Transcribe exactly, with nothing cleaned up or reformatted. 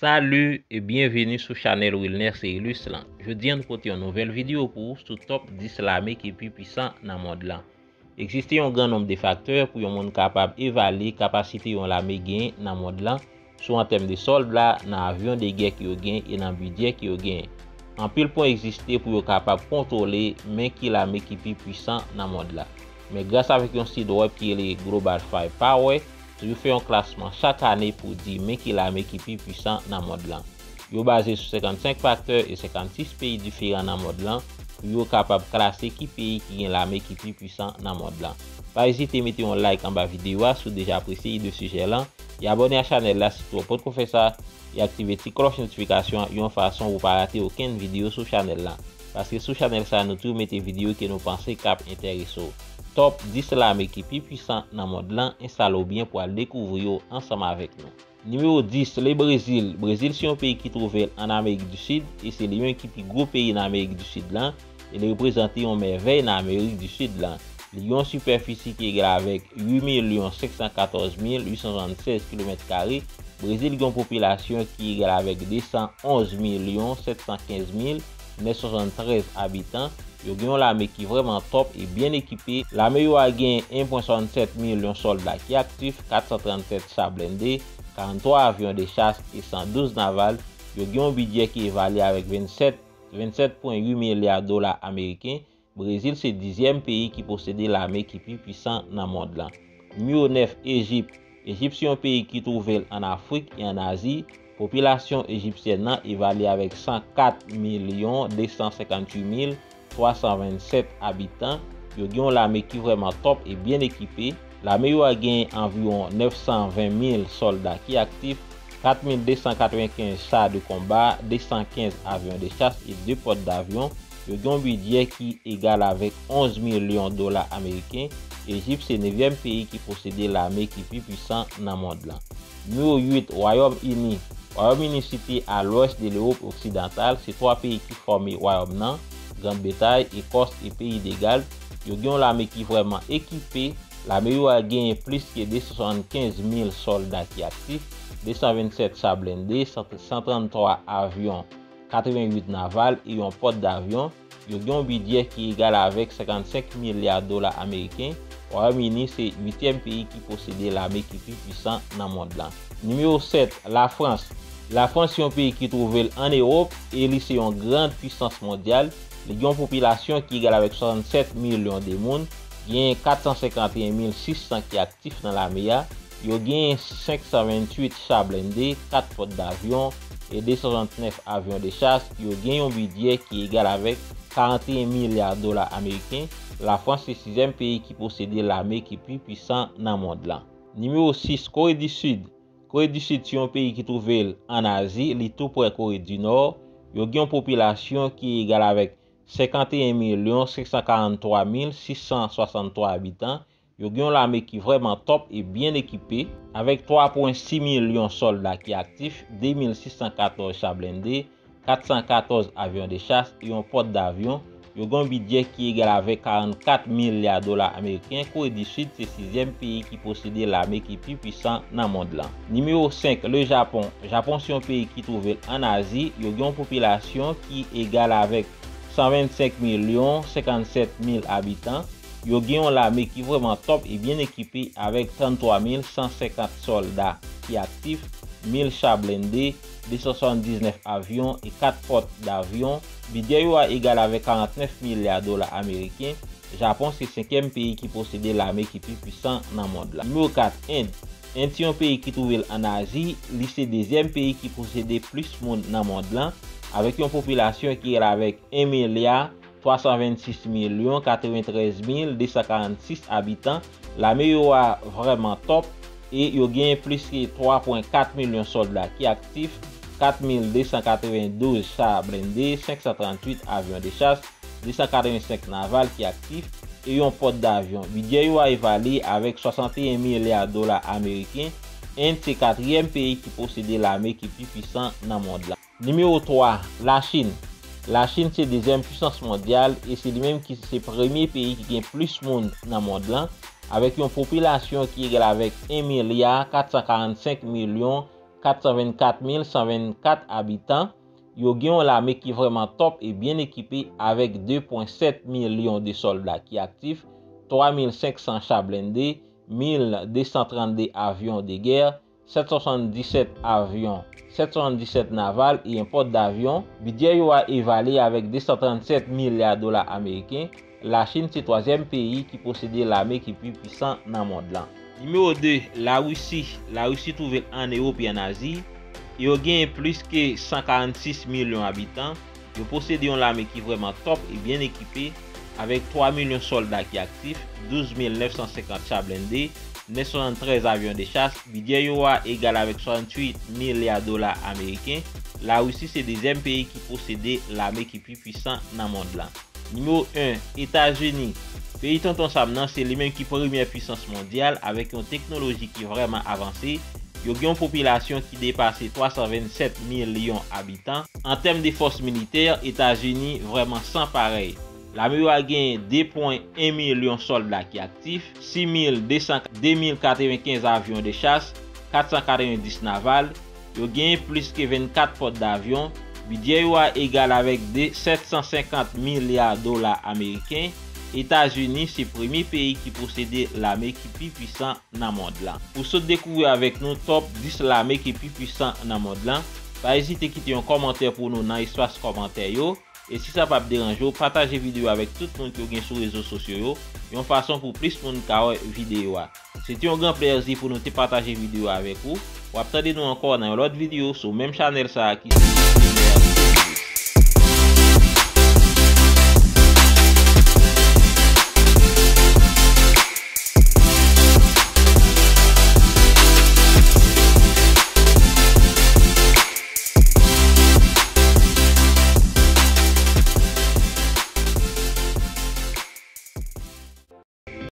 Salut e byenveni sou chanèl Wilner Cerilus lan. Jodi a nou pote yon nouvèl videyo pou ou sou top dis lame ki pi pwisan nan mond lan. Egziste yon gran nonb de faktè pou yon moun kapab evalye kapasite yon lame gen nan mond lan, sou an tèm de sòld la, nan avyon de gè ke yo gen e nan bidjè ke yo gen. Anpil pwen egziste pou yo kapab kontwole men ki lame ki pi pwisan nan mond la. Men gras avèk yon sit wèb ki rele Global Firepower, toujou fè yon klasman chak ane pou di men ki lame ki pi pwisan nan mond lan. Yo baze sou senkannsenk faktè e senkannsis peyi diferan nan mond lan pou yo kapab klase ki peyi ki gen lame ki pi pwisan nan mond lan. Pa ezite mete yon like anba videyo a si w deja apresye ide sijè lan, e abòne a chanèl la si tou w potko fè sa, e aktive ti klòch notifikasyon an yon fason pou w pa rate okenn videyo sou chanèl lan. Paske sou chanèl sa a nou toujou mete videyo ke nou panse k ap enterese w. Top dis lame ki pi pwisan nan mond lan, enstale w byen pou al dekouvri yo ansanm avèk nou. Nimewo dis, le Brezil. Brezil se yon peyi ki twouve l ann Amerik di Sid e se li menm ki pi gwo peyi nan Amerik di Sid lan e li reprezante yon mèvèy nan Amerik di Sid lan. Li gen yon sipèfisi ki egal avèk uit milyon senk san katòz mil uit san swasannsèz kilomèt kare. Brezil gen yon popilasyon ki egal avèk de san onz milyon sèt san kenz mil nèf san swasanntrèz abitan. Yo gen yon lame ki vrèman top e byen ekipe. Lame yo a gen en pwen swasannsèt milyon sòlda ki aktif, kat san trannsèt cha blende, karanntwa avyon de chas e san douz naval. Yo gen yon bidjè ki evalye avèk vennsèt, vennsèt pwen uit milya dola ameriken. Brezil se dizyèm peyi ki posede lame ki pi pwisan nan mond lan. Nimewo nèf, Ejip. Ejip se yon peyi ki twouve l ann Afrik e ann Azi. Popilasyon ejipsyèn nan evalye avèk san kat milyon de san senkantuit mil twa san vennsèt abitan. Yo gen yon lame ki vrèman top e byen ekipe. Lame yo a gen anviwon nèf san ven mil sòlda ki aktif, kat mil de san katrevenkenz cha de konba, de san kenz avyon de chas e de pòt davyon. Yo gen yon bidjè ki egal avèk onz milyon dola ameriken. Ejip se nevyèm peyi ki posede lame ki pi pwisan nan mond lan. Nimewo uit, Wayòm Ini. Wayòm Ini site a lwès de Lewòp oksidantal, se twa peyi ki fòme wayòm nan, Grann Bretay, Ekòs e Peyi de Gal. Yo gen yon lame ki vrèman ekipe. Lame yo a genyen plis ke de san swasannkenz mil sòlda ki aktif, de san vennsèt cha blende, san, san tranntwa avyon, katreventuit naval e yon pòt davyon. Yo gen yon bidjè ki egal avèk senkannsenk milya dola ameriken. Wayòm Ini se uityèm peyi ki posede lame ki pi pwisan nan mond lan. Nimewo sèt, Lafrans. Lafrans se yon peyi ki twouve l ann Ewòp e li se yon gran pwisans mondyal. Li gen yon popilasyon ki egal avèk swasannsèt milyon de moun, gen kat san senkanteyen mil sis san ki aktif nan lame a. Yo gen senk san ventuit cha blende, kat pòt davyon e de san swasannnèf avyon de chas. Yo gen yon bidjè ki egal avèk karanteyen milya dola ameriken. Lafrans se sizyèm peyi ki posede lame ki pi pwisan nan mond lan. Nimewo sis, Kore di Sid. Kore di Sid se yon peyi ki twouve l ann Azi, li tou prè Kore di Nò. Yo gen yon popilasyon ki egal avèk senkanteyen milyon senk san karanntwa mil sis san swasanntwa abitan. Yo gen yon lame ki vrèman top e byen ekipe, avèk twa pwen sis milyon sòlda ki aktif, de mil sis san katòz cha blende, kat san katòz avyon de chas e yon pòt davyon. Yo gen yon bidjè ki egal avèk karannkat milya dola ameriken. Kore di Sid se sizyèm peyi ki posede lame ki pi pwisan nan mond lan. Nimewo senk, Le Japon. Japon se yon peyi ki twouve l ann Azi. Yo gen yon popilasyon ki egal avèk san vennsenk milyon senkannsèt mil abitan. Yo gen yon lame ki vrèman top e byen ekipe avèk tranntwa mil san senkant sòlda ki aktif, mil cha blende, de san swasanndiznèf avyon e kat pòt davyon. Bidjè yo a egal avèk karantnèf milya dola ameriken. Japon se senkyèm peyi ki posede lame ki pi pwisan nan mond lan. Nimewo kat, End. End se yon peyi ki twouve l ann Azi, li se dezyèm peyi ki posede plis moun nan mond lan, avèk yon popilasyon ki egal avèk en milya twa san vennsis milyon katreventrèz mil de san karannsis abitan. Lame yo a vrèman top e yo genyen plis ke twa pwen kat milyon sòlda ki aktif, kat mil de san katrevendouz cha blende, senk san tranntuit avyon de chas, de san katrevensenk naval ki aktif e yon pòt davyon. Bidjè yo a evalye avèk swasanteyen milya dola ameriken. End se katriyèm peyi ki posede lame ki pi pwisan nan mond lan. Nimewo twa, Lachin. Lachin se dezyèm pwisans mondyal e se li menm ki se premye peyi ki gen plis moun nan mond lan, avèk yon popilasyon ki egal avèk en milya kat san karannsenk milyon kat san vennkat mil san vennkat abitan. Yo gen yon lame ki vrèman top e byen ekipe avèk de pwen sèt milyon de sòlda ki aktif, twa mil senk san cha blende, mil de san trannde avyon de gè, sèt san swasanndisèt avyon, sèt san swasanndisèt naval e yon pòt davyon. Bidjè yo a evalye avèk de san trannsèt milya dola ameriken. Lachin se twazyèm peyi ki posede lame ki pi pwisan nan mond lan. Nimewo de, Larisi. Larisi twouve l ann Ewòp e ann Azi. E yo genyen plis ke san karannsis milyon abitan. Yo posede yon lame ki vrèman top e byen ekipe, avèk twa milyon sòlda ki aktif, douz mil nèf san senkant cha blende, nèf san swasanntrèz avyon de chas. Bidjè yo a egal avèk swasanntuit milya dola ameriken. Larisi se dezyèm peyi ki posede lame ki pi pwisan nan mond lan. Nimewo en, Etazini. Peyi Tonton Sam nan se li menm ki premyè pwisans mondyal avèk yon teknoloji ki vrèman avanse. Yo gen yon popilasyon ki depase twa san vennsèt milyon abitan. An tèm de fòs militè, Etazini vrèman san parèy. Lame yo a genyen de pwen en milyon sòlda ki aktif, sis mil de san, de mil katrevenkenz avyon de chas, kat san katrevendis naval. Yo genyen plis ke vennkat pòt davyon. Bidjè yo a egal avèk de sèt san senkant milya dola ameriken. Etazini se premye peyi ki posede lame ki pi pwisan nan mond lan. Pou sot dekouvri avèk nou top dis lame ki pi pwisan nan mond lan, pa ezite kite yon kòmantè pou nou nan espas kòmantè yo. E si sa p ap deranje w, pataje videyo avèk tout moun ke w gen sou rezo sosyo yo, yon fason pou plis moun ka wè videyo a. Se te yon gran plèzi pou nou te pataje videyo avèk ou. W ap tande nou ankò nan yon lòt videyo sou menm chanèl sa a ki se